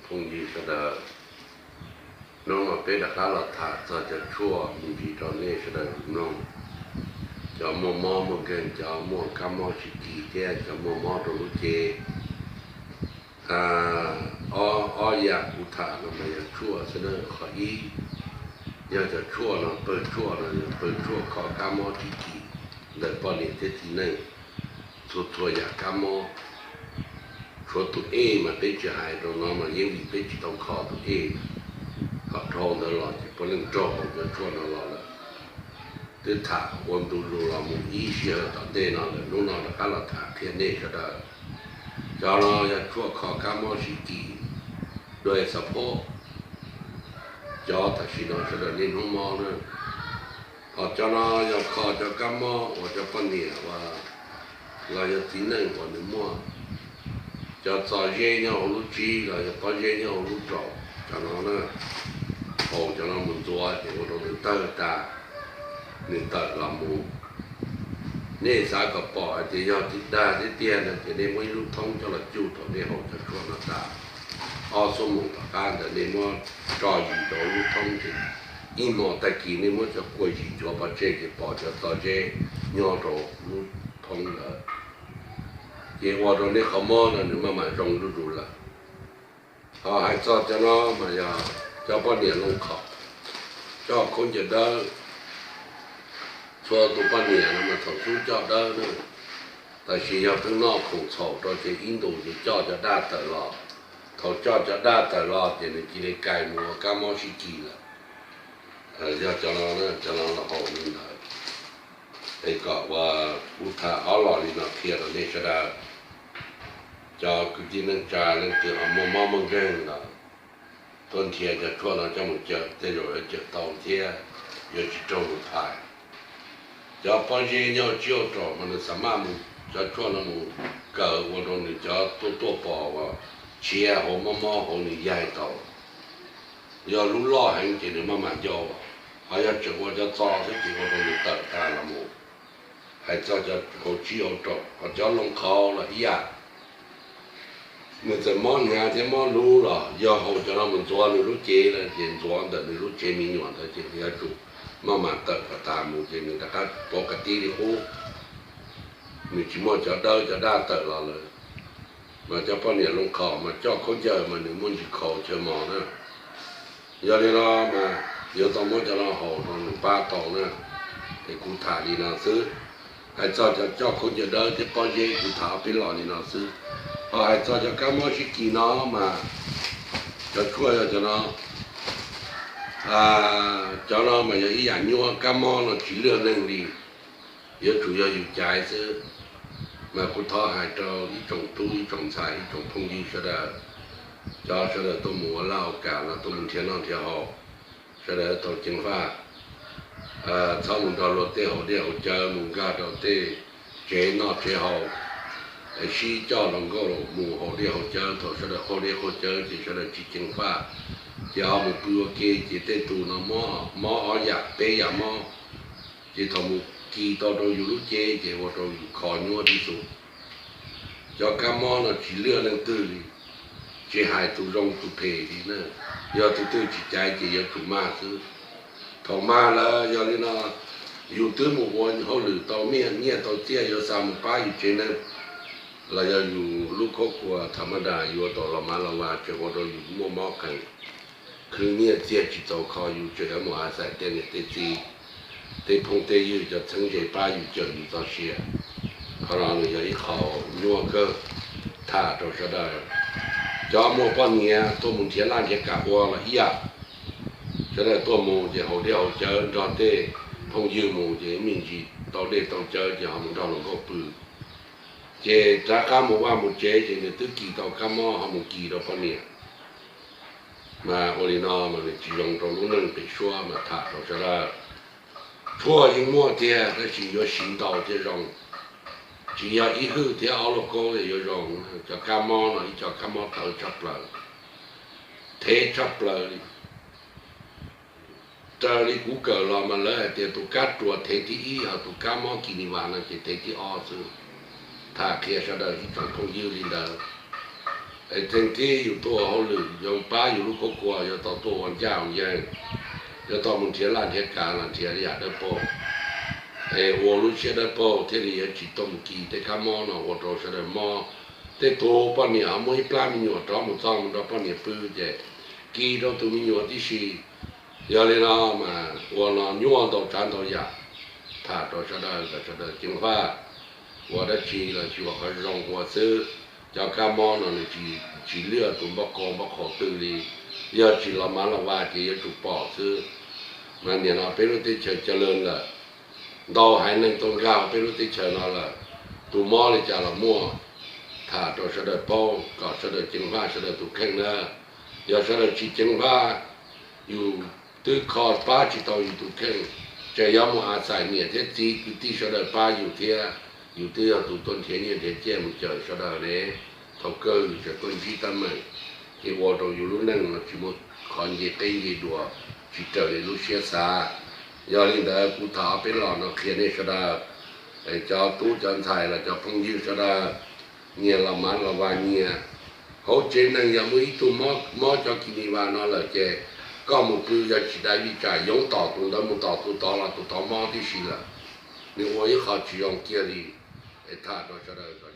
Phooj ywg sawv daws, hnub no peb rov qab los tham txog cov tshuaj me ntsis rau nej sawv daws mloog. Cov muaj mob muaj nkeeg, cov muaj kab mob sib kis thiab cov muaj mob rau lub cev, ob yam kuv tham no mas yog tshuaj xwb na. Qhov ib, yog cov tshuaj no, pawg tshuaj no yog pawg tshuaj kho kab mob sib kis ntawm poj niam thiab txiv neej. Txhua txhua yam kab mob, tshuav tus ej mas peb tsis hais rau no mas yeej vim peb tsis tau kho tus ej. Kom dhau ntawd los ces puav leej raug cov tshuaj no los lawm. Twb tham ua ntu zus los mus ib sij hawm tom ntej no lawm, hnub no rov qab los tham qhia nej sawv daws. Cov no yog tshuaj kho kab mob sib kis, dua xav phob, cov tam sim no sawv daws niaj hnub mob na. Ho cov no yog kho cov kab mob uas cov poj niam uas los yog txiv neej uas nws muaj cov txo zeb nyob hauv lub tsib los yog pob zeb nyob hauv lub raum, cov no na, haus cov no mus ntxuav ces ua rau nws tawg tas, nws tawm los mus. Nej xav kom pom hais tias yog dag tiag tiag no ces nej muab ib lub thoob coj los cuj thaum nej haus cov tshuaj no tas. Ob xuab moos tom qab ntawd nej muab tso yim rau lub thoob ces ib hmo tag kis nej muab cov kua yim cuav pov tseg ces pom cov txo zeb nyob rau lub thoob ntawd, ces ua rau nej qhov mob no nws maj mam zoo zuj zus lawm. Ho hais txog cov no mas yog cov poj niam loo khoom, coj khaub ncaws dawb. Txhua tus poj niam no mas thaum xub coj dawb na, tab sis yog pheej noj khoom txhaum rau ces ib ntus ces coj cov daj tawm los. Thaum coj cov daj tawm los ces nws cia li kais mus ua kab mob sib kis lawm. Yog cov no, cov no los haus li ntawd. Es kom uas kuv tham ob los li no qhia rau nej sawv daws. Cov kwv tij neej tsa leej twg ho muaj mob muaj nkeeg los tuaj nrhiav cov tshuaj no coj mus cawm, tej zaum yuav cawm tau thiab yuav tsis raug lus phais. Cov pob zeb nyob tsib hauv raum mas nws xav maj mus, cov tshuaj no mus kawm ua rau nws cov tuaj tuaj pom uas tshiav hauv mob mob hauv nws yaig tau. Yog lub loj heev ces nws maj mam ncau, ho yog tseem ua cov txo xwb ces ua rau nws tawm tas los mus. Hais txog cov hauv tsib hauv raum, ho cov loo qhau los ib yam. Nws txawm mob hnyav thiab mob luv los yog haus cov no mus ntxuav nws lub cev lawm ces ntxuav ntawm nws lub tsev me nyuam ntawd ces nws yuav tsum maj mam tawm kom tas mus ces nws rov qab pov kas tib li qub. Nws tsis muaj cov dawb cov daj tawm los lawm. Mas cov poj niam loo khoom mas coj khaub ncaws mas nws muaj ntsis khaus chaw mos na. Yog li no mas yuav tau muab cov no haus rau nws pab tau na. Es kuv tham li no xwb. Hais txog cov coj khaub ncaws dawb thiab pob zeb kuv tham ob peb los li no xwb. Ho hais txog cov kab mob sib kis no mas cov tshuaj yog cov no. Cov no mas yog ib yam nyuaj, kab mob no tsis luag neeg li, yuav tsum yog yus caiv xwb. Mas kuv thov hais rau ib tsoom tub ib tsoom ntxhais ib tsoom phooj ywg sawv daws, cov sawv daws tuaj mus ua laj ua kam los tuaj mus nrhiav noj nrhiav haus, sawv daws tau ceev faj. Txhob mus nrog luag tej haus dej haus cawv mus nkag rau tej tsev noj tsev haus, sib coj hluas nkauj mus haus dej haus cawv. Thaum sawv daws qaug dej qaug cawv ces sawv daws tsis ceev faj, ces ho mus pw ua ke ces tej tus no mob ob yam peb yam mob, ces thaum mus kis tau rau yus lub cev ces ua rau yus kho nyuaj tib xus. Cov kab mob no tsis luag leej twg li, tsis hais tus zoo tus phem li na, yog tus twg tsis caiv ces yuav tsum mag xwb. Thaum mag lawm yog li no, yus twb mus ua hauj lwm tau nyiaj tau txiaj yuav xa mus pab yus tsev neeg, los yog yus lub khuab khuas tham ma das yuav tau los mas los vas tseem ua rau yus muaj mob qees, khwv nyiaj txiag tsis txaus kho, yus tseem yuav mus a xais tej niam tej txiv, tej phooj tej ywg cov txheeb ze pab yus cawm yus txoj sia. Qhov no nws yog ib qho nyuaj kawg. Tham rau sawv daws, cov muaj poj niam tuaj mus nrhiav laj nrhiav kam ua los ib yam. Sawv daws tuaj mus ces haus dej haus cawv nrog tej phooj ywg mus ces me ntsis tau dej tau cawv ces ho mus nrog hluas nkauj pw, ces rov qab mus vaj mus tsev ces nws twb kis tau kab mob ho mus kis rau poj niam. Mas ua li no mas nws tsis zoo rau lub neej pem suab. Mas tham rau sawv daws, tshuaj yeej muaj tiag tab sis yuav siv ntau thiaj zoo. Tsis yog ib hwj thiab ob lauj kaub yuav zoo. Cov kab mob no ib co kab mob tawv tshaj plaws, thev tshaj plaws li. Raws li kuv kawm los mas lawv hais tias tus kab ruas thev thib ib, ho tus kab mob kis nis vas no ces thev thib ob xwb. Tham qhia sawv daws ib tsoom phooj ywg li ntawd. Theej thib yus tuaj ua hauj lwm yuav pab yus lub khuab kua, yuav tau tuaj ua ncaj ua ncees, yuav tau mus nrhiav laj nrhiav kav los nrhiav yam dawb paug, es ua lub siab dawb paug thiaj li yuav tsis tau mus kis tej kab mob no ua rau sawv daws mob. Tej tus poj niam ho muaj ib plab me nyuam rov mus txog mus nrog poj niam pw ces kis rau tus me nyuam tib si. Yog li no mas ua no nyuaj ntau tsav ntau yam. Tham rau sawv daws kom sawv daws ceev faj, ua dab tsi los xyuas qhov zoo ua xwb. Cov kab mob no nws tsis liaj tus npoj qau npoj qhau twg li, yog tsis los mav los vas ces yuav tsum pom xwb. Mas nim no peb lub teb chaws ca lawg lawm, ntau haiv neeg tau nkag peb lub teb chaws no lawm, tus mob li cas los muaj. Tham rau sawv daws paub kom sawv daws ceev faj sawv daws tus kheej na. Yog sawv daws tsis ceev faj, yus twb kho pab tsis tau yus tus kheej, tseem yuav mus a xais niam thiab txiv kwv tij sawv daws pab yus thiab. Yus twb yog tus tuaj nrhiav nyiaj nrhiav txiaj mus cawm sawv daws ne. Thaum kawg yus tseem tuaj ntsib teeb meem, ces ua rau yus lub neej no tsis muaj qhov nce qeb nce dua, tsis raws li lub siab xav. Yog li ntawd kuv tham ob peb los no qhia nej sawv daws, cov tub cov ntxhais los cov phooj ywg sawv daws, nyias los mav los vas nyias. Hauv tsev neeg yog muaj ib tug mob cov kis mis vas no lawm ces koj mus pw yog tsis dai vij tsam yoov tom tus ntawd mus tom tus tod los tus tod mob tib si lawm. Nws ua ib qho tsis zoo kiag li. Es tham rau sawv daws kom